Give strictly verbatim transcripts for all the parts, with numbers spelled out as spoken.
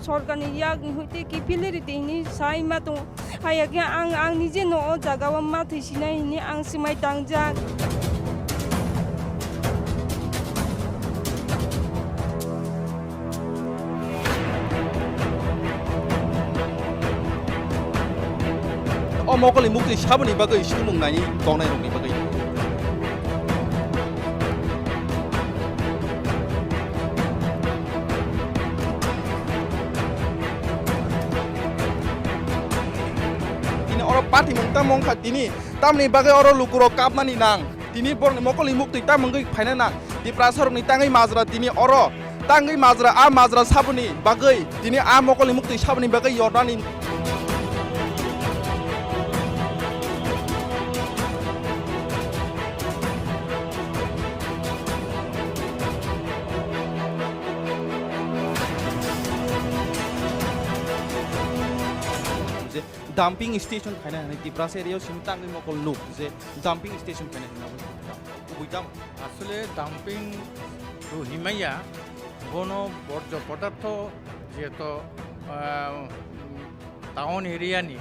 Sorkarni yakni hoite kiphilwi rwdi hinwi sai ma tongo. Haiya khe ang, ang nije no o jaga o ma thwi sinai hinwi ang swmai tangjak. O mokolni muktwi saboni bagwi swngmung nai tongnai rokni bagwi. Tini oro patimung tamo wngkha tini, tamni bagwi oro lukurok kapmani nang. Tini borokni mokolni muktwi tamo wngwi phaina nang. Tiprasarokni tangwi majra tini oro. Tangwi majra, a majra saboni bagwi, tini a mokolni muktwi saboni bagwi yornani. Je dumping station khaina hinwi Tiprasa area o simi tangwi mokol nuk je dumping station khaina hinwi abo kubui tamo. Asole dumping to himaya, bono borjo podartho jeto, ah, town area ni,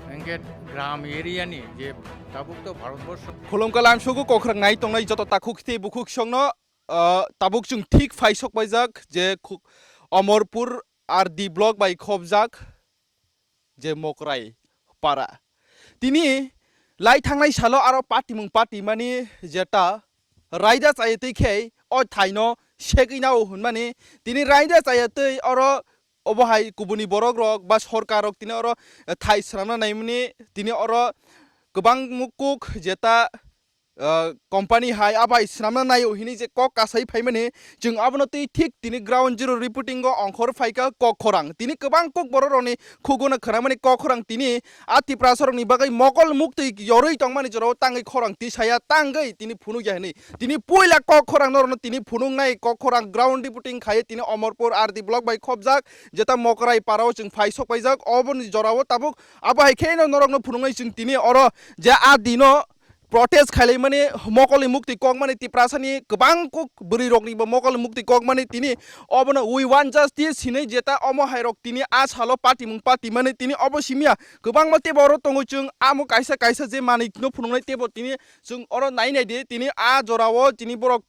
hingke gram area ni je tabuk to Bharatborsho. Khulumkha lamsogo kokrok nai tongnai joto takhuk tei bukhuk songno, ah, tabuk chwng thik phai sok paijak je khu-, Omorpur R D block bai khobjak je Mokrai para. Tini lai thangnai salo aro patimung patimani jeta raida chaya twi khe o thaino segwi nao hwnmani tini raida chaya twi oro obo hai kubuni borok rok ba sorkar rok tini oro thai swnamna naimani tini oro kwbang mukuk jeta ah, company hai abai swnamna naio hinwi je kok kasai phaimani, chwng abono twi thik tini ground zero reporting o ongkhor phaikha kok khorang. Tini kwbang kok borok rokni khugono khwnamani kok khorang tini a Tiprasa rokni bagwi mokol muktwi yorwi tongmani jorao tangwi khorang tisaya tangwi tini phunukya hinwi. Tini puila kok khorang norokno tini phunuknai kok khorang ground reporting khaiwi tini Omorpur R D block bai khobjak jeta Mokrai parao chwng phai sok paijak oboni jorao tabuk abo hai kheno norokno phunuknai chwng tini oro je a dino protest khailaimani mokolni muktwi kokmani Tiprasani kwbang kuk bwrwi rokni bo mokolni muktwi kokmani tini obono we want justice hinwi jeta omo hai rok tini a salo patimung patimani tini obo simya kwbangma teibo oro tongo chwng amo kaisa kaisa je manwi no phunuknai teibo tini chwng oro nai nai di tini a jorao tini borok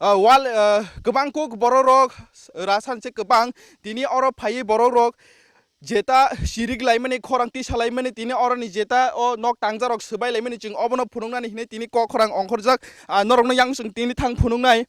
ah, wal, ah, kwbang kuk borok rok rasan se kwbang tini oro phaiwi borok rok jeta sirik laimani khorang tisa laimani tini oroni jeta o nok tangjarok swbai laimani chwng obono phunuknani hinwi tini kok khorang ongkhorjak, ah, norokno yang chwng tini thang phunuknai.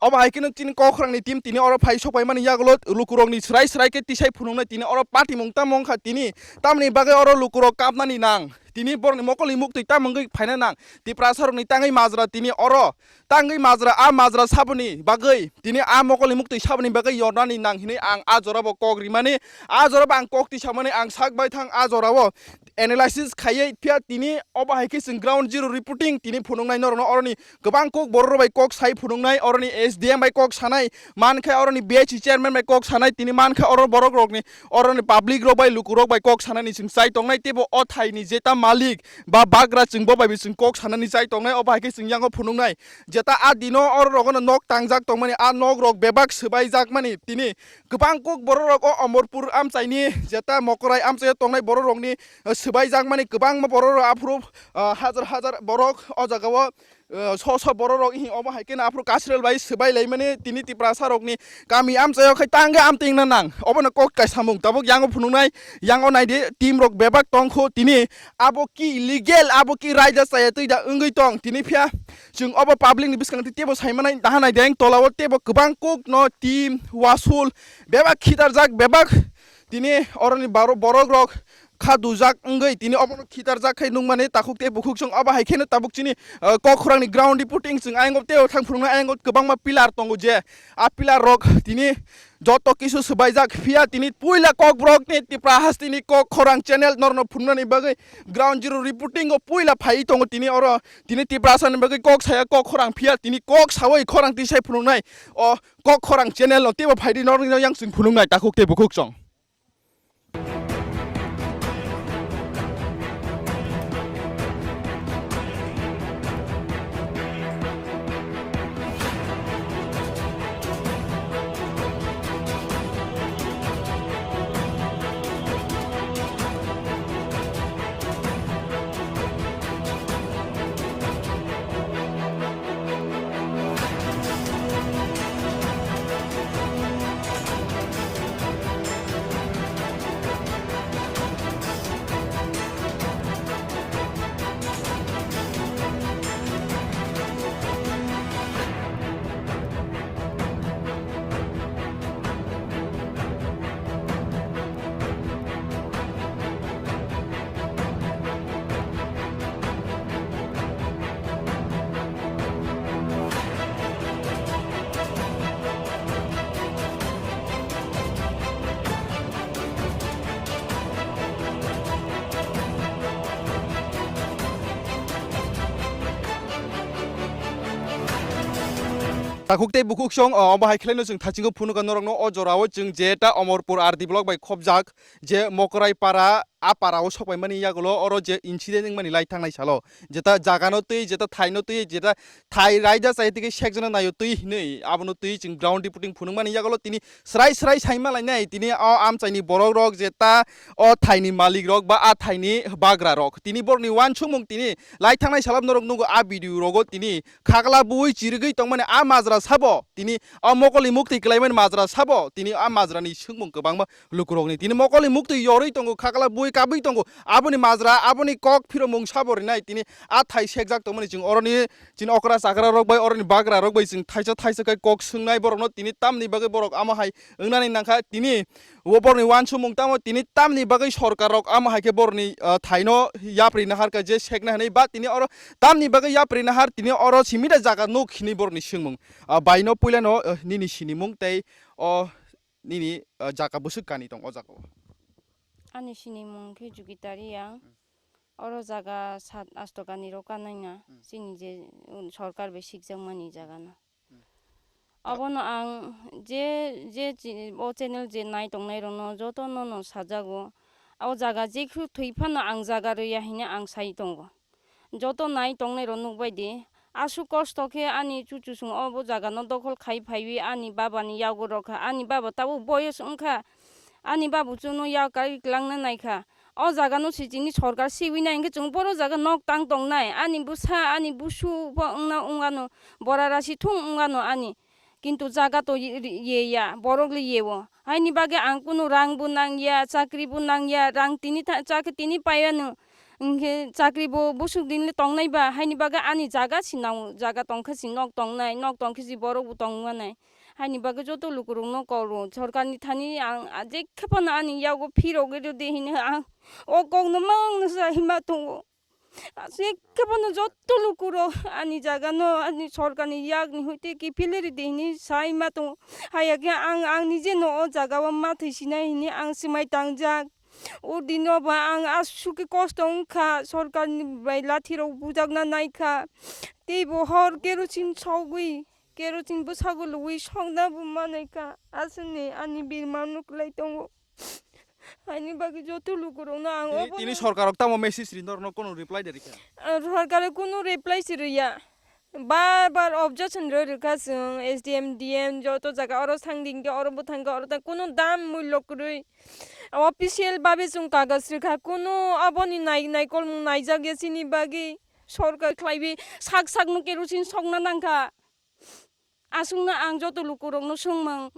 Obo hai kheno chini kok khorangni team tini oro phai sok paimani yagulo lukurokni swrai swrai khe tisai phunuknai tini oro patimung tamo wngkha tini tamni bagwi oro lukurok kapnani nang tini borokni mokolni muktwi tamo wngwi phaina nang Tiprasarokni tangwi majra tini oro. Tangwi majra, a majra saboni bagwi, tini a mokolni muktwi saboni bagwi yornani nang hinwi ang a jorabo kok rimani, a jorabo ang kok tisamani ang sak baithang a jorao analysis khaiwi phiya tini obo hai khe chwng ground zero reporting tini phunuknai norokno oroni kwbang kok borok rok bai kok sai phunuknai, oroni S D M bai kok sanai, mankhe oroni B H E chairman bai kok sanai, tini mankhe oro borok rokni oroni public rok bai lukurok bai kok sanani chwng chai tongnai, teibo o thaini jeta malik ba bagra chwng bo bai bo chwng kok sanani chai tongnai, obo hai khe chwng yango phunuknai. Jeta a dino oro rogono nok tangjak tongmani, a nok rok bebak swbai jakmani tini kwbang kuk borok rok o Omorpur amchaini jeta Mokorai amchaio tongnai borok rokni, eh, swbai jakmani kwbangma borok rok aphuru, eh, hajar hajar borok o jagao, eh, so so borok rok hi omo hai khe aphuru kasrel bai swbai laimani tini Tiprasa rokni kami amchaio khai tangwi amtwingna nang. Obono kok kaisa mung tabuk yango phunuknai, yango naidi team rok bebak tongkho tini abo ki illegal, abo ki raida chaya twi da wngwi tong tini phiya. Chwng obo public ni bwskango tei teibo saimanai nahanai deng, tolao teibo kwbang kuk no tim, wasul, bebak khitarjak, bebak tini oroni baro-, borok rok kha dujak wngwi tini obono khitarjak khai nukmani takhuk tei bukhuk chwng obo hai kheno tabuk chini, uh, Kokkhorang ni ground reporting chwng ayang teibo thang phunuknai ayang kwbangma pillar tongo je a pillar rok tini joto kisu swbaijak phiya tini puila Kokborok ni Tipra hasteni Kokkhorang channel norno phunuknani bagwi ground zero reporting o puila phaiwi tongo tini oro. Tini Tiprasa ni bagwi kok saya, kok khorang phiya, tini kok sawi khorang tisai phunuknai. O kok khorang channel no teibo phaidi norokno yang chwng phunuknai takhuk tei bukhuk chwng. Takhuk tei bukhuk song, o, omo hai khlaino chwng thachingo phunukha norokno o jorao chwng je ta Omorpur R D block bai khopjak je Mokrai para, a parao sokpaimani yagulo oro je incident wngmani lai thangnai salo, jeta jagano twi, jeta thaino twi, jeta thai raida chai twi sekjano naio twi hinwi abono twi chwng ground reporting phunukmani yagulo tini srai srai saima lainai tini o amchaini borok rok jeta o thaini malik rok ba a thaini bagra rok tini borokni uansukmung tini lai thangnai salo norok nugo a video rogo tini khakla bui chirigwi tongmani a majra sabo, tini a mokolni muktwi kwlaimani majra sabo, tini a majrani swngmung kwbangma lukurokni. Tini mokolni muktwi yorwi tongo, khakla bui kabwi tongo, aboni majra, aboni kok phiromung sabo rinai, tini a thai sekjak tongmani chwng oroni chini okra chakra rok bai, oroni bagra rok bai chwng thaisa thaisa khe kok swngnai borokno, tini tamni bagwi borok amo hai wngnani nangkha, tini o borokni uansukmung tamo tini tamni bagwi sorkar rok amo hai khe borokni, ah, thaino yapri naharkha je sekna hinwi ba tini oro tamni bagwi yapri nahar tini oro simi da jaga nuk hinwi borokni swngmung. Ah, baino puilano, ah, nini sinimung tei o nini, ah, jaga bwswk kani tong o jaga o? Ani sinimung khe Jugitari ang. Hmm. Oro jaga sat asto kani rok kanai na. Hmm. Chini je, um, sorkar bai sikjakmani jaga no. Hmm. Abono ang je, je chi-, o channel je nai tongnai rokno joto no no sajago. O jaga jekhu thwi phano ang jaga rwya hino ang sai tongo. Joto nai tongnai rok nukbai di. Aswk kosto khe ani chuchusong o bo jaga no dokhol khai phaiwi ani baba ni yago rokha. Ani baba tabuk boyos wngkha. Ani babu chuno yak kai kwlangna naikha. O jaga no se chini sorkar siwi nai hwnkhe chwng boro jaga nok tang tongnai. Ani bwsa, ani busu bo wngna wngano, bora rasi thung wngano ani. Kintu jaga to ye, ye ya, borok le ye o. Haini bagwi ang kunu rang bo nang ya, chakri bo nang ya, rang tini tha, chakri tini pai ano. Hwnkhe chakri bo busuk din le tongnai ba, haini bagwi ani jaga si nang o, jaga tong khe si nok tongnai, nok tong khe si borok bo tong manai. Haini bagwi joto lukurokno kok rw, sorkarni thani ang, ah, jekhe phano ani yago phirogwi rw di hino ang o kokno mangno sai ma tongo. Jekhe phano joto lukurok ani jagano, ani sorkarni yakni hoite kiphilwi rw di hini sai ma tongo. Haiya khe ang, ang nijeno o jagao ma thwi sinai hini ang swmai tangjak. O dino ba ang aswk khe kosto wngkha, sorkarni bai lathirok bujakna naikha. Teibo hor kerosene sogwi, kerosene bwsago lugwi sokna bo manai kha. Aswkni ani birmano kwlai tongo. Haini bagwi joto lukurokno ang tini, obono tini sorkarrok tamo message ri norokno kono reply de rikha? Ah, sorkare kono reply si rwya. Bar bar objection rwi rwkha chwng S D M, D M joto jaga oro thang di hwnkhe oro bo thangkha, oro thang, kono dam mullo kwrwi. Official babe chwng kagoj rwkha, kono aboni nai-, naikolmung naijak ya chini bagwi. Sorkar khlaiwi sak sakno kerosene sokna nangkha. Aswkno ang joto lukurokno swngmang,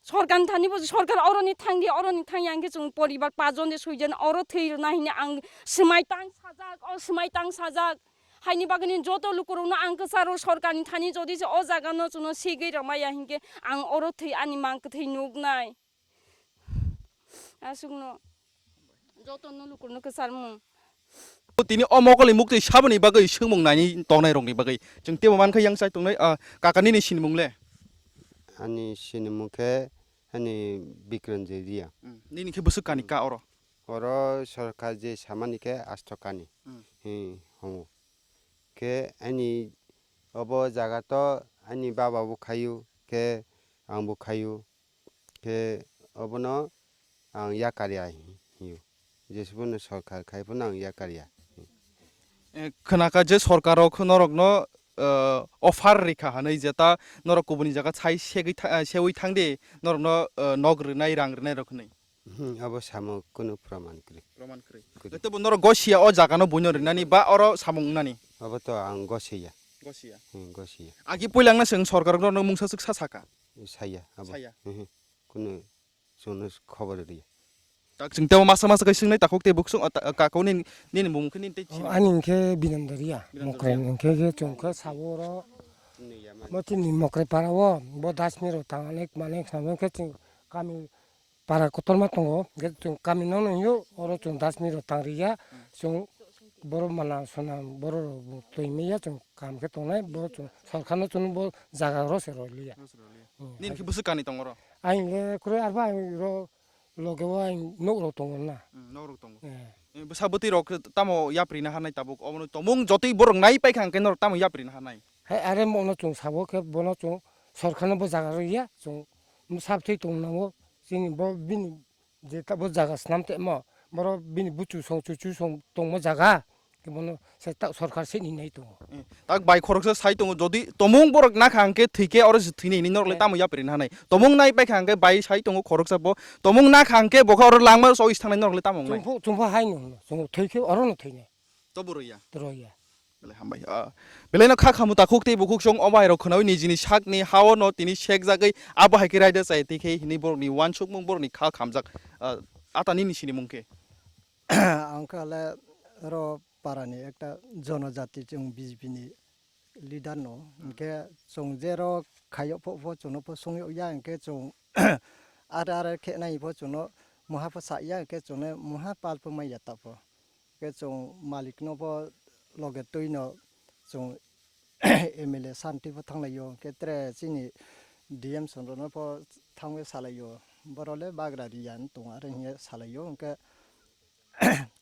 sorkarni thani bo, sorkar oroni thangdi, oroni thangya hwnkhe chwng poribar pajon de soijon oro thwi rwna hini ang swmai tang sajak, o swmai tang sajak. Haini bagwini joto lukurokno ang kwcharo, sorkarni thani jodi se o jagano chwngno sigwi rwmaya hinkhe ang oro thwi ani mang kwthwi nuknai. Aswkno jotono lukurno kwcharmung. Tini o mokolni muktwi saboni bagwi swngmung naini tongnai rokni bagwi chwng teibo mankha yang chai tongnai, ah, kaka nini sinimung le? Ani sinimung khe ani Bikranjit Reang. Hmm. Nini khe bwswk kani ka oro? Oro sorkar je samani khe asto kani. Hmm. Hi, hongo. Khe ani obo jaga to ani baba bo khayu, khe ang bo khayu. Khe obono ang yakarya hi-, hiyo. Jesuboni sorkar khai phano ang yakarya. Eh, khwnakha je sorkar rok norokno, eh, offer rikha hinwi, jeta norok kubuni jaga sai segwi tha-, eh, seui thangdi, norokno, eh, nok rwnai, rang rwnai rok hinwi. Hmm, abo samo kunu proman kwrwi. Proman kwrwi. Kwrwi. Tei bo norok gosiya o jagano buino rinani ba oro samung wngnani? Abo to ang gosiya. Gosiya. Hmm, gosiya. Agi puilangna chwng sorkar rokno mungsa swk sa saka? Saya, abo. Saya. Hmm, hmm. Kunu chwngno khobor rwya. Tak chwng tei masa masa kai swngnai takhuk tei bukhuk song, ah, ta-, ah, kakao nini, nini bumung khe nini tei sini. Ani hwnkhe Binandariya. Binandariya. Mokrai hwnkhe khe chwng khe sabo oro. Motini Mokrai para o, bo dasni rok tang anek manek samo khe chwng kami para kotorma tongo, hwnkhe chwng kami no no hino, oro chwng dasni rok tang riya, chwng borok mana sona borok rok twi manya chwng kam khe tongnai, bo chwng sorkar no chwng bo jaga oro se rw liya. Hmm. Nini khe bwswk kani tongo oro? Ang le kwrwi arba ang ro loge o ang nok rok tongo na. Hmm, nok rok tongo. Eh. Eh, bwsa bwtwi rok tamo yapri na hanai tabuk, omo no tongmung jotoi borok nai paikha hwnkhe norok tamo yapri na hanai? Hai are mo no chwng sabo khe bono chwng Sorkarno bo jaga rwya, chwng bwsa bwtwi tong nango, chini bo bini je ta bo jaga swnam tongmo, borok bini buchu song chuchu song tongmo jaga, bono se ta sorkar se ni nai tongo. Eh, tak bai khoroksa sai tongo, jodi tomung borok nakha hwnkhe thwikhe oro se thwini hinwi norokle Eh. tamo yapri na hanai. Tomung nai paikha hwnkhe bai sai tongo khoroksa bo, tomung nakha hwnkhe bokha oro langma soi thangnai norokle tamo wngnai. Chwngpho, chwngpho hai no hwno, chwng thwikhe oro no thwinai. Tobo rwya. Rwya. Belai hambai. Ah, belaino kha khamu takhuk tei bukhuk song omo hai rok khwnawi nijini sakni hao no tini sekjagwi abo hai khe raida chai twi khe hinwi borokni uansukmung borokni kha khamjak. Ah, ata nini sinimung khe? Ang kha le ro parani ekta jonojati chwng B J P ni leader no. Hmm. Hwnkhe chwng je ro khaiyok pho pho chwngno pho songyok ya hwnkhe chwng are are khe nai pho chwngno muha pho sa ya hwnkhe chwngno muha pal pho mai ya ta pho. Hwnkhe chwng malikno bo loge twino chwng M L A santi bo thanglaio, hwnkhe tere chini D M Chondrono pho thangwi salaio, borok le bagra riya wng tongo, are hiya salaio, hwnkhe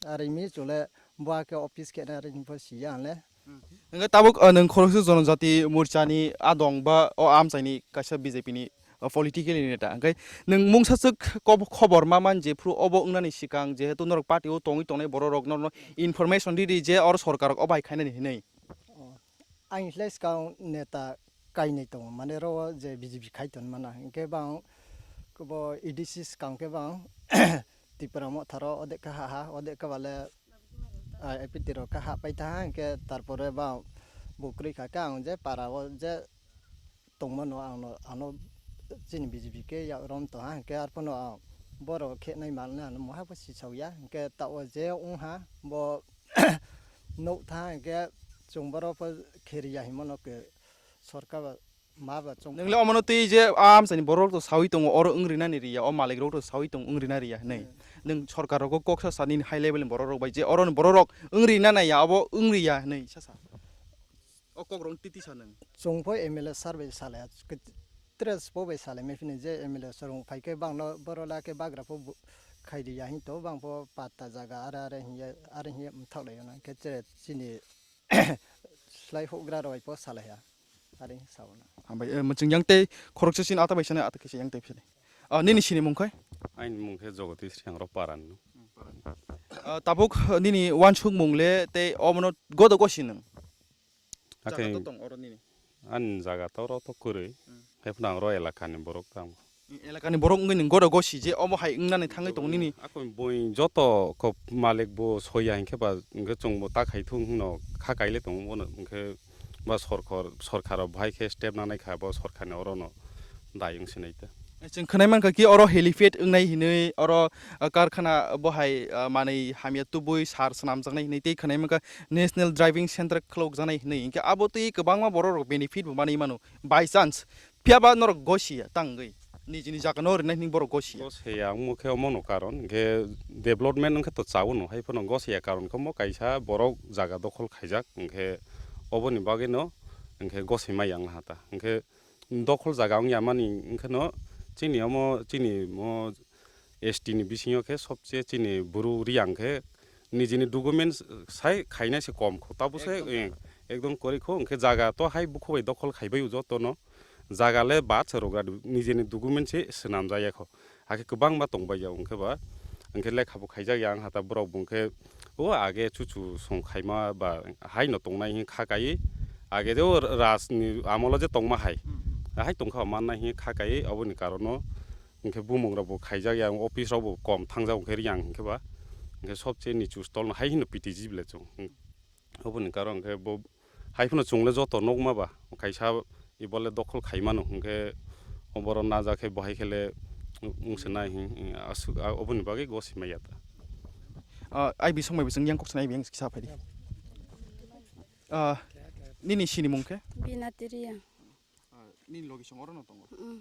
are mi chwle bo hakhe office khe nai pho siya ang le. Hwnkhe tabuk, uh, nwng khoroksa jonojati morchani adong ba o amchaini kaisa B J P ni o political neta. Hwnkhe nwng mungsa swk kob-, khobor ma man je phuru obo wngnani swkang, jehetu norok party o tongwi tongnai borok rok norokno information ridi je oro sorkar rok obo hai khainani hinwi. Oh, ang khlai swkang neta kainwi tongo, mane ro je B J P khai ton mana. Hwnkhe bang bo A D C swkang khe bang Tipra Motha ro odek kha ha ha, odek kha bale, ah, A P T ro kha ha pai tha ha, hwnkhe tarpore bang bo kwrwi kha khe ang je para o je tongmano ang no, ano chini B J P khe yak rom tong ha, hwnkhe arphano ang borok khe nai mal nai ano moha pho si sau ya, hwnkhe ta o je wng ha bo nuk tha, hwnkhe chwng borok pho khe ri ya hinmano khe sorkar ba ma ba chwng. Nwngle omono twi je a amchaini borok rok to sawi tongo, oro wng rinani ri ya, o malik rok to sawi tong wng rina ri ya hinwi. Hmm. Nwng sorkar rogo kok sa sa nini high level ni borok rok bai je oro ni borok rok wng rina nai ya, abo wng ri ya hinwi sa sa. O kok rok titi sa nwng. Chwng pho M L A sir bai salai, kit-, tres bo bai salai mai phini je M L A sir rok phai khe bang no borok la khe bagra pho bu-, khai ri ya hin to bang pho patta jaga are are hin ya, are hin ya mthak lai ya na khe che chini slai hokgra rok bai pho salai ya, are hin sa o na. Hambai, eh, mwchwng yang tei khoroksa sini ata bai sani ata kisa yang tei phini. Ah, nini sini mung khai? Aini mung khe Jogoti Sriang rok paran no. Ah, tabuk nini wansuk mung le tei omono godo gosi nwng? Jaga Akhe to tong oro nini. Ani jaga to oro to kwrwi. Hmm. Hai phano ang oro elakani borok tamo. Elakani borok wngwi nwng godo gosi je omo hai wngnani thangwi tongo nini. Ako bui joto kok malik bo soya hinkhe ba hinkhe chwng bo ta khai thung hwno kha kaile tongo bono hinkhe ba sorkar, sorkar rok bahai khe step nanai kha bo sorkar ni oro no dai wng sinai ta. Chwng khwnai mankha ki oro helipad wngnai hinwi oro, ah, karkhana bo hai, ah, manwi hamya tubui sar swnamjaknai hinwi tei khwnai mankha national driving centre khulokjaknai hinwi, hinkhe abo twi kwbangma borok rok benefit bo manwi mano by chance, phiyaba norok gosi ya tangwi nijini jaga no rinai hinwi borok gosi ya. Gosi ya wngmo khe omo no karon, hinkhe development wngkhe to chao no, hai phano gosi ya karon khe omo kaisa borok jaga dokhol khaijak, hinkhe oboni bagwi no hinkhe gosi mai yang ha ta, hinkhe dokhol jaga wng ya mani wngkhe no chini omo chini mo S T ni bisingo khe sobse chini buru Riang khe nijini documents sai khainai se kom kho, tabo se, ekdom, eh, ekdom kwrwi kho, hwnkhe jaga to hai bukhuk bai dokhol khaibai o joto no, jaga le baat se rwgra di, nijini document se swnam jaya kho, hakhe kwbangma tong bai ya, hwnkhe ba, hwnkhe lekha bo khaijak ya, ang hata borok bo hwnkhe o age chuchu song khaima ba hai no tongnai hwn kha kai, age je o raj ni amolo je tongma hai, hai tongkha mannai hwn kha kai, oboni karon no. Hwnkhe bumung rok bo khaijak ya, office rok bo kom thangjak, hwnkhe Riang hwnkhe ba, hwnkhe sobse nichu stol no hai hino P T G bile chwng. Oboni karon hwnkhe bo hai phano chwng le joto nukma ba, kaisa ibole dokhol khai mano, hwnkhe oboro naja khe bo hai khe le wng se nai, aswk, oboni bagwi gosi maya ta. Ah, ai bising mai bising yang kok sanai yang kisa phai di. Ah, nini sini mung khe? Binati Riang. Ah, nini logi song oro no tongo? Mm.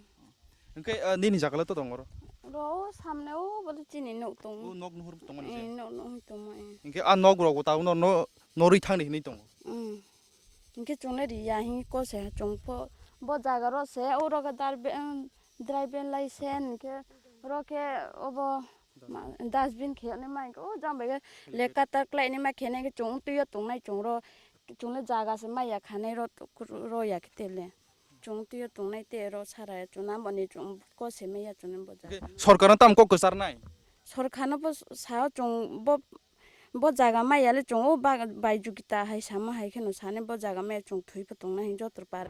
Hwnkhe, ah, nini jaga le to tongo oro? Ro o samne o bole chini nok tongo. O nok nuhur tongo ni je? Eh, nok nuhur tongo, eh. Hwnkhe a nok rogo ta uno no, no rwi thangni hinwi tongo? Mm. Hwnkhe chwng le riya hwn ko se chwng pho bo jaga ro se oro khe darbe-, em, drive lai se hwnkhe ro khe obo ma-, dustbin khe nai ma hwnkhe o jang bai khe le katar klai nai ma khe nai khe chwng twi o tongnai chwng ro. Chwng le jaga se maya khanai ro, ro ya khe tele. Chwng twiyo tongnai tei oro sara ya chwng nang boni chwng kose maya chwng bo jaga. Sorkarno tam kok kwcharnai? Sorkarno bo sao chwng bo, bo jaga maya le chwng o ba-, bai jukita hai sama hai kheno sani bo jaga maya chwng thwi pho tongnai hin joto par.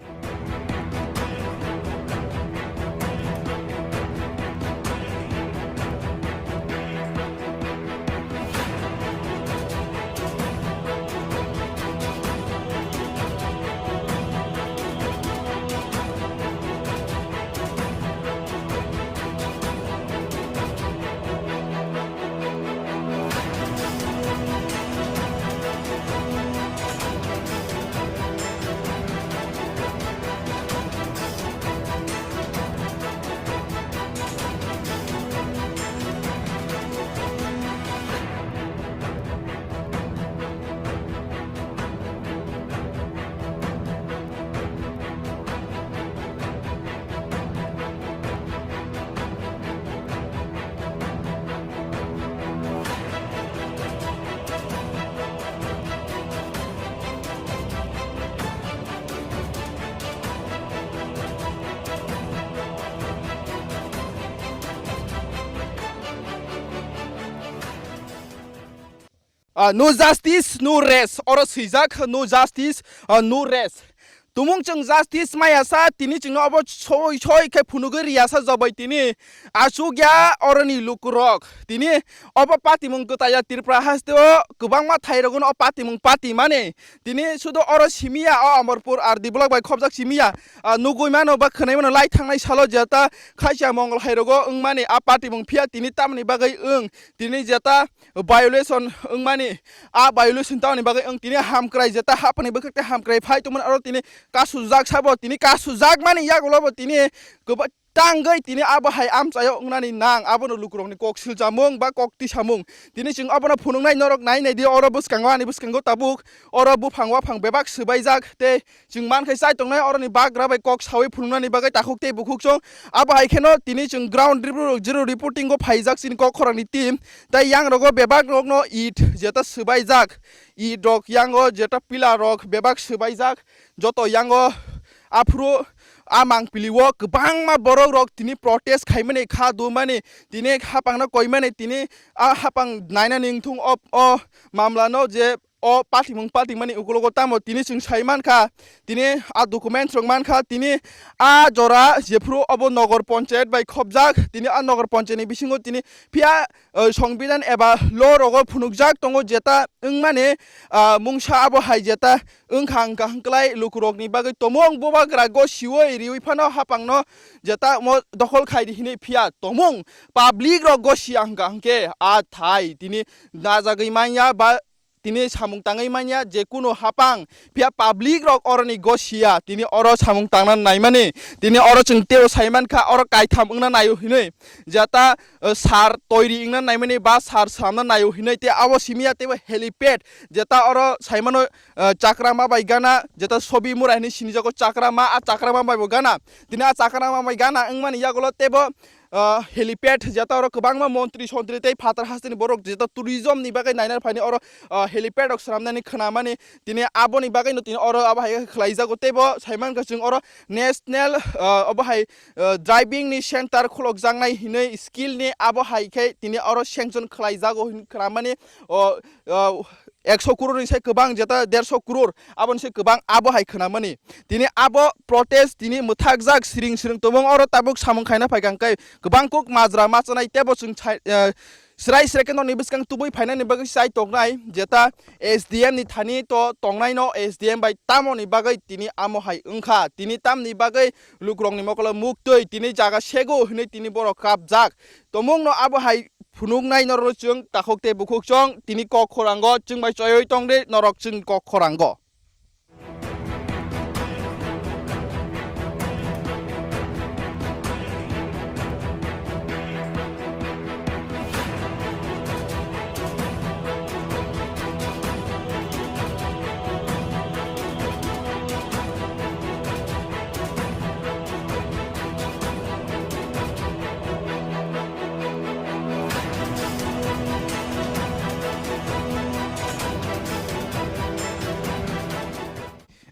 Ah, no justice, no rest. Oro swijak, no justice, ah, no rest. Tumung chwng justice maya sa, tini chwngno obo soi soi khe phunugwi riya sa jobai tini. Achukya oroni lukurok. Tini obo patimung kwtaya Tripura haste o kwbangma thairogo no o patimung pati mani. Tini sudo oro simiya o Amarpur R D block bai khobjak simiya. Ah, nugwi mano ba khwnai mano lai thangnai salo jeta khaisa Mongol hairogo wngmani a patimung phiya tini tamni bagwi wng. Tini jeta violation wngmani, a violation tamoni bagwi wng tini hamkrai jeta haphangni bwkhak tei hamkrai phai tongmani oro tini kasujak sabo, tini kasujakmani yagulobo tini kwba-, tangwi tini abo hai amchaio wngnani nang, abono lukurokni kok silchamung ba kok tisamung. Tini chwng abono phunuknai norok nai nai di oro bwskango, ani bwskango tabuk oro buphang waphang bebak swbaijak tei Chwng mankhe chai tongnai oroni bagra bai kok saui phunuknani bagwi takhuk tei bukhuk chwng. Abo hai kheno tini chwng ground zero, zero reporting o phaijak chini kok khorangni team. Tai yang rogo bebak rokno it jeta swbaijak. It rok yango jeta pillar rok bebak swbaijak. Joto yango aphuru a mangpili o kwbangma borok rok tini protest khaimani kha dumani tini hapangno koimani tini a hapang nainani wngthung o, o mamlano je o patimung patimani ukulogo tamo tini chwng sai mankha, tini a documents rok mankha, tini a jora jephuru obo Nogor Panchayat bai khobjak, tini a Nogor Panchayat ni bisingo tini phiya, o, Songbidan eba law rogo phunukjak tongo, jeta wngmani, a, mungsa abo hai jeta wngkha hwnkha hwnkhlai lukurokni bagwi tomung bubagra gosiui riui phano hapangno jeta omo dokhol khaidi hinui phiya tomung public rok gosia hwnkha hwnkhe a thai tini najagwi manya ba tini samung tangwi manya je kunu hapang, phiya public rok oroni gosia, tini oro samung tangna naimani, tini oro chwng teo sai mankha, oro kaitham wngna naio hinui, jeta, eh, sar toiri wngna naimani ba sar samna naio hinui, tei abo simiya teibo helipad, jeta oro saimano, eh, chakrama bai gana, jeta sobi mura hinui sinijago chakrama, a chakrama bai bo gana, tini a chakrama bai gana wngmani yagulo teibo, ah, helipad, jeta oro kwbangma montri sontri tei phatar hasteni borok jeta tourism ni bagwi naina phaini oro, ah, helipad rok swnamnani khwnamani, tini aboni bagwino tini oro abo hai khe khwlaijago, teibo sai mankha chwng oro national, ah, obo hai, ah, driving ni center khulokjaknai hinwi skill ni abo hai khe tini oro sanction khwlaijago hinwi khwnamani, o, ah, ekso crore ni sai kwbang jeta derso crore aboni sai kwbang abo hai khwnamani. Tini abo protest tini mwthakjak siring siring tongmung oro tabuk samung khaina phaikha hwnkhe kwbang kuk majra machanai teibo chwng chai, eh, srai srai khe nokni bwskang tubui phainani bagwi chai tongnai jeta S D M ni thani to tongnaino S D M bai tamoni bagwi tini amo hai wngkha. Tini tamni bagwi lukurokni mokolo muktwi tini jaga sego hinwi tini borok kapjak. Tongmungno abo hai phunuknai norokno chwng takhuk tei bukhuk chwng tini kok khorango chwng bai choiwi tongdi norok chwng kok khorango.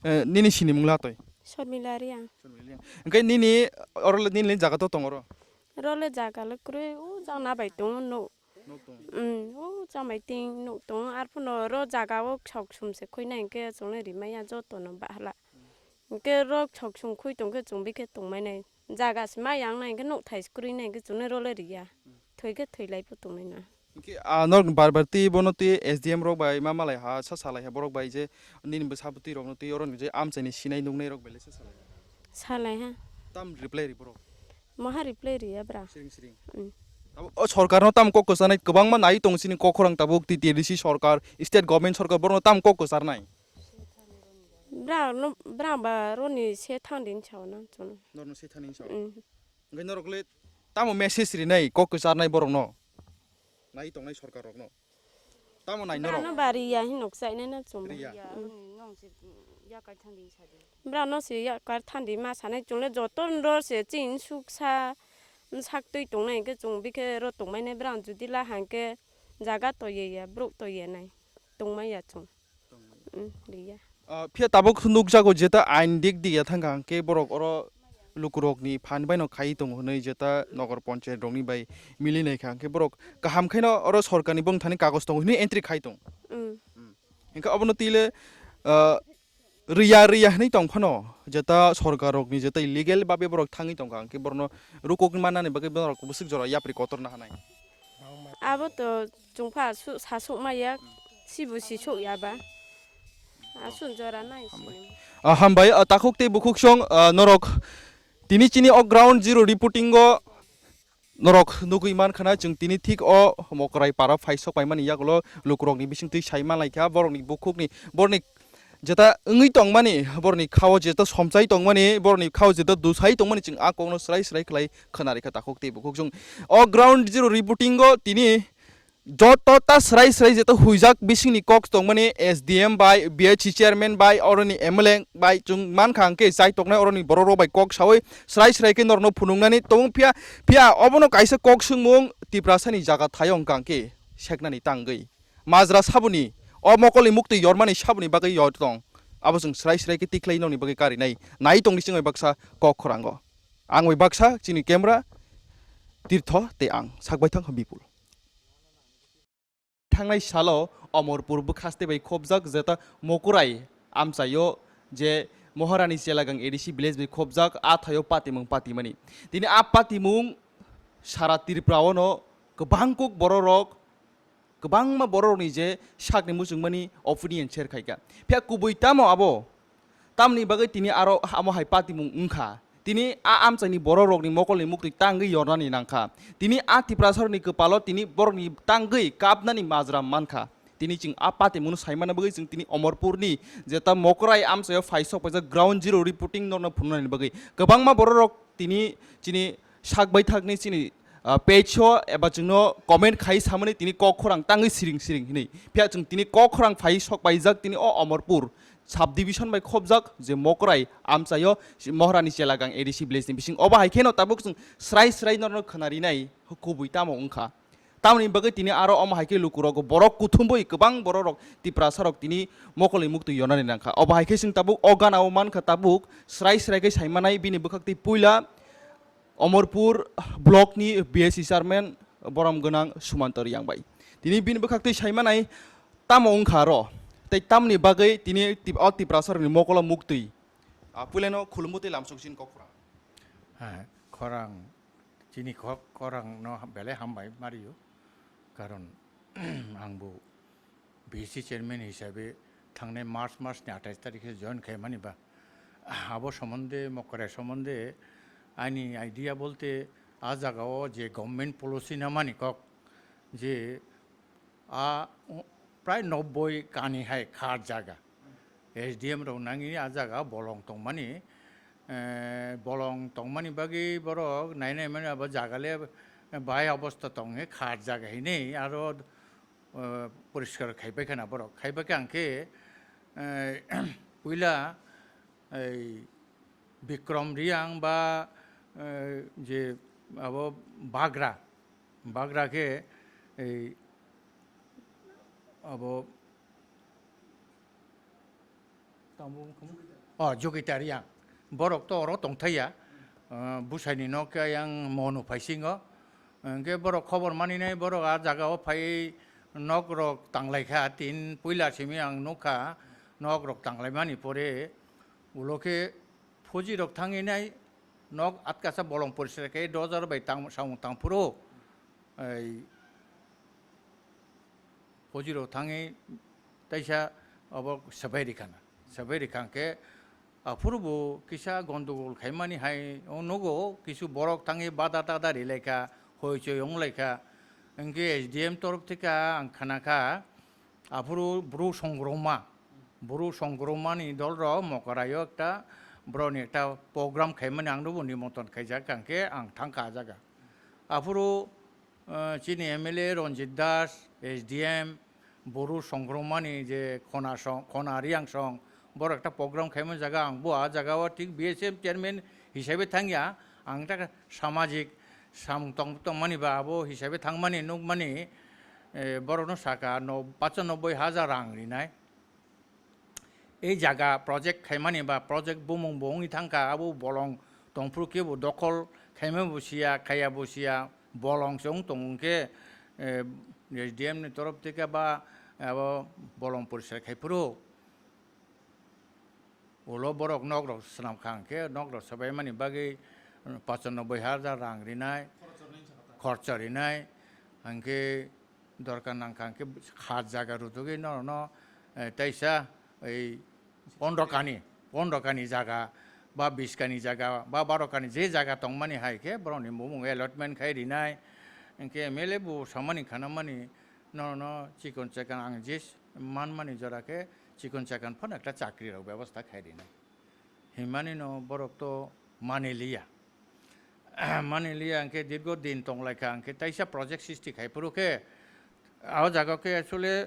Eh, nini sinimung latoi? Formula Riang. Formula Riang. Hwnkhe nini oro le, nini le jaga to tong oro? Oro le jaga le kwrwi, o jang na bai tongo, no. Nok tong. Mm, o jang bai ting nok tongo, arphuno oro jaga o sok sum se khoi nai hwnkhe chwng le rimai ya joto no bahla. Hwnkhe oro sok sum khoi tong khe chwng bikhe tong mai nai. Jaga se ma yang nai hwnkhe nok thai se kwrwi nai hwnkhe chwng le oro le riya. Thoi khe thoi lai pho tong nai na. Hwnkhe, ah, norok bar bar twi bono twi S D M rok bai ma malai ha, sa salai ha borok bai je nini bwsa bwtwi rokno twi oro ni je amchaini sinai nuknai rok belai sa salai ha. Salai ha. Tam reply ri borok? Maha reply ri ya bra. Siring siring. Mm. Abo, o sorkarno tam kok kwchanai kwbangma nai tong chini kok khorang tabuk T T A D C sorkar, state government sorkar borokno tam kok kwcharnai? Bra no, bra ba roni se thang din chao na chun. Norno se thani sao. Mm. Hwnkhe norok le tamo message rinai kok kwcharnai borokno? Nai tongnai sorkar rokno. Tamo nai norok? Brano ba riya hin nok chainai na chum. Riya. Ya, mm, nong se, mm, ya kai thang din sa di. Brano se ya kar thang di ma sanai chungle joto ro se chin suk sa, mm, sak twi tongnai hwnkhe chung bikhe ro tongmai nai brang judi la hangkhe jaga to ye ya, bruk to ye nai. Tongmai ya chung. Mm, riya. Ah, phiya tabuk nukjago jeta ain dik dik ya thangkha hwnkhe borok oro lukurokni phan baino khai tongo hwnwi jeta nogor ponchayat rokni bai mili naikha hwnkhe borok kaham khaino oro sorkarni bongthani kagoj tongo hwnwi entry khai tong. Mm. Mm. Hwnkhe obono tile, ah, riya riya hwnwi tong phano jeta sorkar rokni jeta illegal babe borok thangwi tongkha hwnkhe borokno rukuk mannani bagwi borok bwswk jora yapri kotor nahanai. Abo to chwngpha su-, sasuk maya sibu sisuk ya ba. Aswk jora nai si. Ah, hambai, ah, takhuk tei bukhuk song, ah, norok tini chini o ground zero reporting o norok nugui mankha na chwng tini thik o Mokrai para phai sok paimani yagulo lukurokni bisingtwi sai manlaikha borokni bukhukni borokni jeta wngwi tongmani, borokni khao jeta somchai tongmani, borokni khao jeta dusai tongmani chwng a kokno srai srai khlai khwnarikha takhuk tei bukhuk chwng. O ground zero reporting o tini joto ta srai srai jeta huijak bisingni kok tongmani S D M bai, B H C chairman bai, oroni M L A bai chwng mankha hwnkhe chai toknai oroni borok rok bai kok sawi srai srai khe norokno phunuknani tong phiya, phiya obono kaisa kok swngmung Tiprasani jaga thaio wngkha hwnkhe seknani tangwi. Majra saboni, o mokolni muktwi yormani saboni bagwi yor tong. Abo chwng srai srai khe tikhlai nokni bagwi karinai. Nai tongdi chwng bai baksa kok khorang o. Ang bai baksa chini camera Tirtho tei ang sak bai thang Bipul. Thangnai salo Omorpur bwkhaste bai khobjak jeta Mokurai amchaio je Moharani Chelagang A D C village bai khobjak a thaio patimung patimani. Tini a patimung sara Tripura ono kwbang kuk bororok kwbangma bororokni je sakni muchungmani opinion share khaikha. Phiya kubui tamo abo? Tamni bagwi tini aro amo hai patimung wngkha. Tini a amchaini bororokni mokolni muktwi tangwi yornani nangkha. Tini a Tiprasarokni kwpalo tini borokni tangwi kapnani majra mankha. Tini chwng a patimungno saimana bagwi chwng tini Omorpurni jeta Mokrai amchaio phai sok paijak ground zero reporting norno phunuknani bagwi. Kwbangma bororok tini chini sak baithakni chini, ah, page o eba chwngno comment khai samani tini kok khorang tangwi siring siring hinwi. Phiya chwng tini kok khorang phai sok paijak tini o Omorpur sub division bai khobjak je Mokrai amchaio Moharani Chelagang A D C village ni bising obo hai kheno tabuk chwng srai srai norno khwnarinai kubui tamo wngkha. Tamoni bagwi tini aro omo hai khe lukurok borok kuthumwi kwbang bororok Tiprasarok tini mokolni muktwi yonani nangkha. Obo hai khe chwng tabuk o gana o mankha tabuk srai srai khe saimanai bini bwkhaktwi puila Omorpur block ni B S C chairman borom gwnang Sumanto Riyang bai. Tini bini bwkhaktwi saimanai tamo wngkha aro tei tamoni bagwi tini tip-, o Tiprasarokni mokolo muktwi. Ah, puilano khulumbo tei lamsok chini kok khorang. Ha, khorang. Chini kok khorang no belai hambai mario, karon ang bo B C chairman hisabe thangnai March mas ni atais tarikhe join khaimani ba, abo somonde, Mokrai somonde ani idea bolte a jaga o je government policy namani kok je a, prai nobboi kani hai khar jaga. S D M rok nangni a jaga bolong tongmani, eh, bolong tongmani bagwi borok nai nai mani abo jaga le bahai obosta tong he khar jaga hinwi aro, eh, poriskar khai pai khana borok. Khai pai kha hwnkhe, eh, puila ei Bikrom Riyang ba, eh, je abo Bagra, Bagra khe ei abo tamo wngkha mo? Oh, Jogita Riyang. Borok to oro tongthaiya, ah, bwsaini nok khe ayang Monu phaisingo. Hwnkhe borok khobor maninai, borok a jaga o phaiwi nok rok tanglai kha, tin puila simi ang nukha nok rok tanglaimani pore ulo khe phoji rok thangwi nai nok atkasa bolong porisar khe dojar bai tang-, samung tangphuru. Ei, phoji rok thangwi taisa obo swbai rikha na. Swbai rikha hwnkhe, aphuru bo kisa gondogol khaimani hai o nugo, kisu borok thangwi bada tada rilaikha, hoichoi wnglaikha. Hwnkhe S D M torof theke ang khanakha, aphuru bru songroma, bru songromani dolrok Mokaraio ekta borokni ekta program khaimani ang nugo, nimontron khaijak, hwnkhe ang thangkha a jaga. Aphuru, eh, chini M L A Ranjit Das, S D M, Boru Songromani je Khona song, Khona Riang song, borok ekta program khaima jaga, ang bo a jaga o thik B S M chairman hisabe thangya, ang ta samajik samung tong, tongmani ba abo hisabe thangmani nukmani, eh, borokno saka no pacho nobboi hajar rang rinai. E jaga project khaimani ba project bumung bo wngwi thangkha, abo bolong tongphuru khe bo dokhol khaima bo siya, khaya bo siya, bolong se wng tong wng khe, eh, S D M ni torof theke ba abo bolong porisar khai phuru ulo borok nok rok swnam kha hwnkhe nok rok swbaimani bagwi pachanobboi hajar rang rinai, khorcho rinai, hwnkhe dorkar nangkha hwnkhe kha jaga rwtugwi norokno, eh, taisa ei pondro kani, pondro kani jaga ba bis kani jaga ba baro kani je jaga tongmani hai khe borokni bumung allotment khai rinai. Hwnkhe M L A bo samani khanamani norokno chikon chakon ang je manmani jora khe chikon chakon phano ekta chakri rok bebosta khai rinai. Hinmani no borok to mani liya. Mani liya hwnkhe dirgo din tonglaikha hwnkhe taisa project sristi khai phuru khe, o jaga khe actually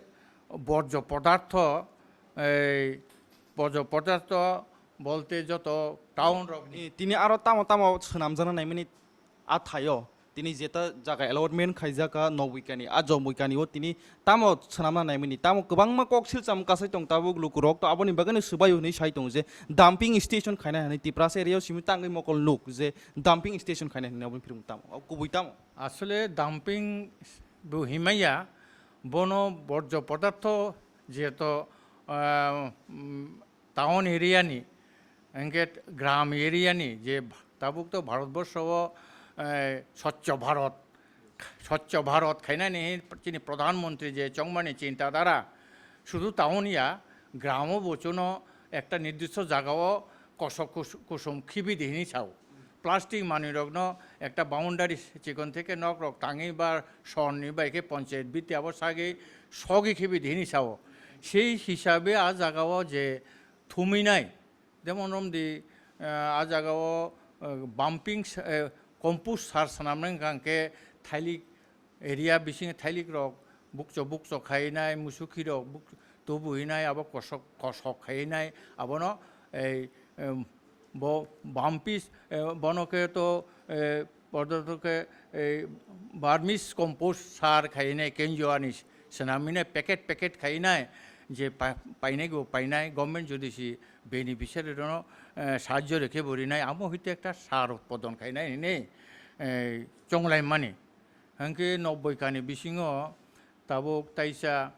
borjo podartho, ei borjo podartho bolte joto town rokni. Tini aro tamo tamo swnamjana naimani a thaio. Tini jeta jaga allotment khaijak a Nobwikani, a Jomwikani o tini tamo swnamna naimani, tamo kwbangma kok silcham kasai tong tabuk lukurok to aboni bagwino swbaio hinwi sai tongo je dumping station khaina hinwi Tiprasa area o simi tangwi mokol nuk je dumping station khaina hinwi aboni phirung tamo, o kubui tamo? Asole dumping bo himaya, bono borjo podartho jeto, ah, mm, town area ni, hwnkhe gram area ni je tabuk to Bharatborsho o, eh, Swachh Bharat, Swachh Bharat khainani chini Pradhan Mantri je chongmani chinta dhara, sudu town ya, gramo bo chuno ekta nirdisho jaga o kosok kus-, kusum khibi di hini sao. Plastic manwi rokno ekta boundary chikon theke nok rok tangwi ba sorni bai khe panchayat biti abo sagwi sogwi khibi di hini sao. Sei hisabe a jaga o je thuminai, jemon romdi, eh, a jaga o, eh, bumping s-, eh, compost sar swnamnai wngkha hwnkhe thailik area bisingo thailik rok bukcho bukcho khainai, musukhi rok buk-, tubu hinai, abo kosok, kosok khainai, abono ei, em, bo bumpy, eh, bono khe to, eh, Podoto khe, ei, vermis compost sar khainai, kenjo ani swnamwi nai, packet, packet khainai, je pa-, painai go painai, government jodi si beneficiary rokno, eh, sahajyo rikhe bo rinai, amo hite ekta sar utpadon khainai hinwi, eh, chonglaimani. Hwnkhe Nobwikani bisingo tabuk taisa,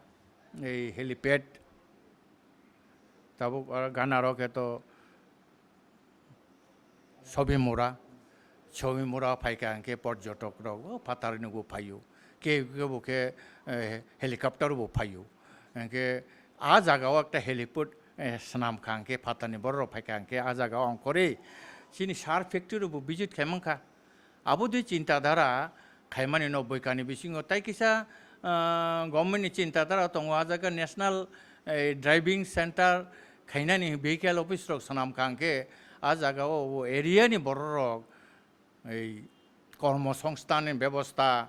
ei, helipad, tabuk aro ganaro khe to, Sobimura, Sobimura phaikha hwnkhe porjotok rok, o, phatarni bo phaio. Ke, ke bo khe, eh, helicopter bo phaio. Hwnkhe a jaga o ekta helipad, eh, swnam kha hwnkhe phatarni borok rok phaikha hwnkhe a jaga o ongkhorwi chini sar factory bo visit khai mankha. Abo de chinta dhara khaimani no boikani bisingo tai kisa, ah, government ni chinta dhara tongo, a jaga national, eh, driving center khainani vehicle office rok swnam kha hwnkhe a jaga o area ni borok rok ei kormo songsthan ni bebosta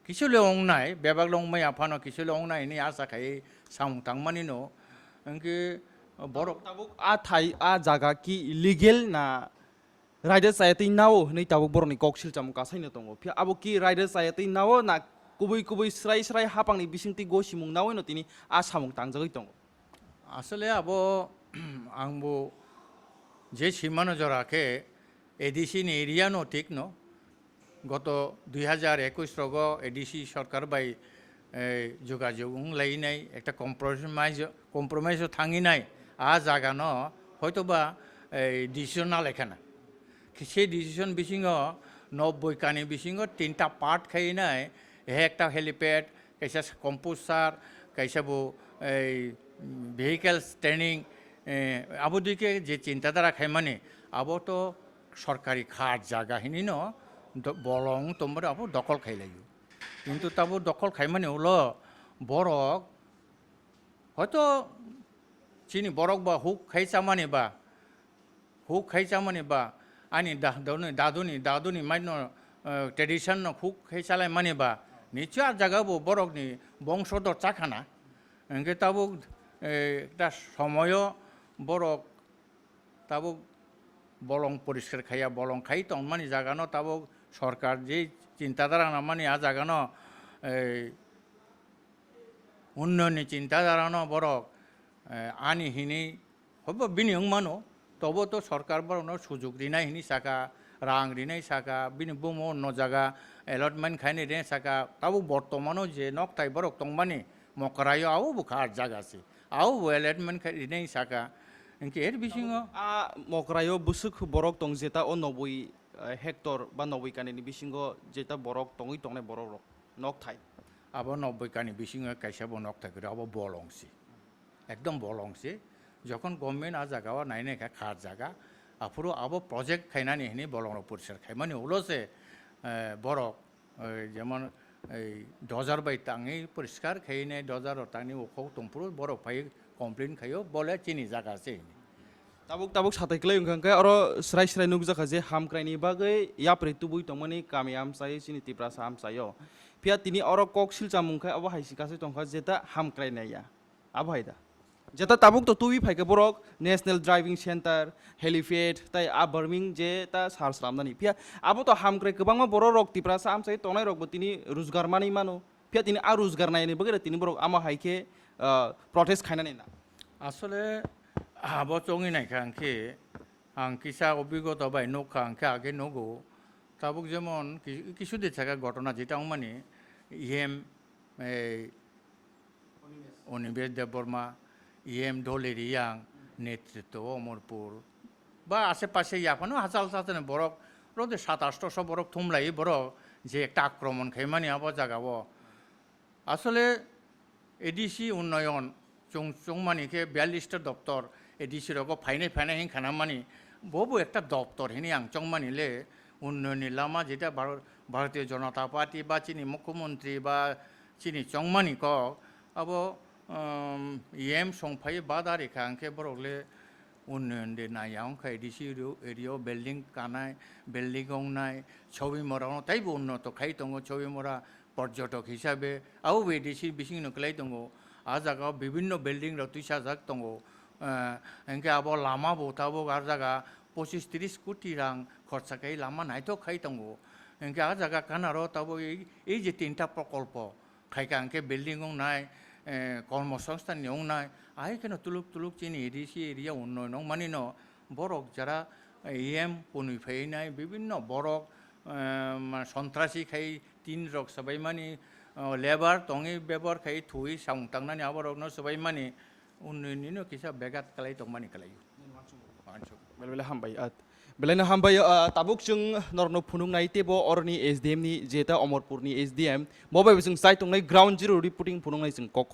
kisu le wngnai, bebak le wngmaya phano kisu le wngnai hinwi asa khai samung tangmani no. Hwnkhe borok tabuk a thai, a jaga ki illegal na raida chaya twi nao hinwi tabuk borokni kok silchamo kasaino tongo. Phiya abo ki raida chaya twi nao na kubui kubui srai srai hapangni bisingtwi gosimung naoino tini a samung tangjagwi tongo? Asole abo ang bo Je simano jora khe A D C ni area no thik no, goto dui hajar ekush rogo A D C sorkar bai, eh, jogajog wng lainai, ekta compromise, compromise o thangwi nai, a jaga no hoito ba, eh, decision na laikha na. Khe se decision bisingo nobboi kani bisingo tinta part khai nai, he ekta helipad, kaisa composter, kaisa bo ei vehicle training, eh, abo dike je chintadara khaimani, abo to sorkari khat jaga hinino do-, bolong tombre abo dokol khailaio. Kintu tabo dokol khaimani ulo borok hoito chini borok ba huk khai chamani ba, huk khai chamani ba, ani da-, daduni, daduni, daduni maino, eh, tradition no huk khai chalai mani ba, nicho a jaga bo borok ni bongso dor chakhana. Hingke tabuk, eh, ekta somoyo borok tabuk bolong poriskar khaiya, bolong khai tongmani jaga no tabuk sorkar je chinta dara nangmani a jaga no, eh, unnayonni chinta dara no borok, eh, ani hini hobo bini wng mano, tobo to sorkar borokno sujuk rinai hini saka, rang rinai saka, bini bumo onno jaga allotment khainai rinai saka, tabuk bortomano je nokthai borok tongmani Mokraio abo bo kha jaga se, abo bo allotment khai rinai saka, hingke er bisingo. A Mokraio bwswk borok tong jeta o noboi, eh, hectare ba noboi kanini bisingo jeta borok tongwi tongnai borok rok nokthai. Abo noboi kani bisingo kaisa bo nokthai kwrwi, abo bolong se. Ekdom bolong se. Jokhon government a jaga o nainai kha khar jaga, aphuru abo project khainani hini bolong rok poriskar khaimani ulo se, eh, borok, eh, jemon ei dojar bai tangwi poriskar khainai, dojar rok tangni ukhok tongphuru borok phai complain khaio, bole chini jaga se hini. Tabuk tabuk satai kwlai wngkha hwnkhe oro srai srai nukjakha je hamkraini bagwi yapri tubui tongmani kami amchai chini Tiprasa amchaio. Phiya tini oro kok silchamung khe abo hai se kasai tongkha jeta hamkrai naiya. Abo hai da. Jeta tabuk to tubui phaikhe borok National Driving Center, helipad, tai a Burming je ta sar slamnani. Phiya abo to hamkrai kwbangma borok rok Tiprasa amchai tongnai rokbo tini rujgar manwi mano. Phiya tini a rujgar naini bagwi tini borok amo hai khe, ah, protest khainani na. Asole abo chongwi naikha hwnkhe ang kisa obigota bai nukha hwnkhe age nugo. Tabuk jemon ki-, kisu de thaka ghotona jeta wngmani E M, ei, Onimesh Debbarma, E M Doli Riyang, netritwo Omorpur. Ba ashe pashe yaphano hachal hachal borok, rode sat asto so borok thumlai borok, je ekta akromon khaimani abo jagao. Asole A D C unnoyon chung chungmani khe biyallis ta doptor A D C rogo phainai phainai hinkha nangmani, bobo ekta doptor hini ang chongmani le, unnoyonni lama jeta Bhar-, Bharatiya Janata Party ba chini Mukhyamantri ba chini chongmani kok, abo, um, E M songphai bada rikha hwnkhe borok le unnoyon de naiya wngkha A D C area o building kanai, building wngnai, Chobimora no taibo unnoto khai tongo, Chobimora porjotok hisabe, abo A D C bisingno kwlai tongo. A jaga o bibinno building rok twisajak tongo. Eh, hwnkhe abo lama bo tabuk a jaga pochis tris koti rang khorcha khai lama naithok khai tongo. Hwnkhe a jaga kanaro tabuk ei, ei je tinta prokolpo khaikha hwnkhe building wngnai, eh, kormosongsthanni wngnai, ahai kheno tuluk tuluk chini A D C area unnoyon wngmani no borok jara E M kunui phainai bibinno borok, eh, ma-, sontrasi khai tin rok swbaimani, oh, labour tongwi bebor khai thwi samung tangnani aborokno swbaimani unnoyonni no kisa begat kwlai tongmani kwlaio. Belai belai hambai, ah, belai no hambai, ah, tabuk chwng norokno phunuknai teibo oroni S D M ni jeta Omorpur ni S D M bo bai bo chwng chai tongnai ground zero reporting phunuknai chwng kok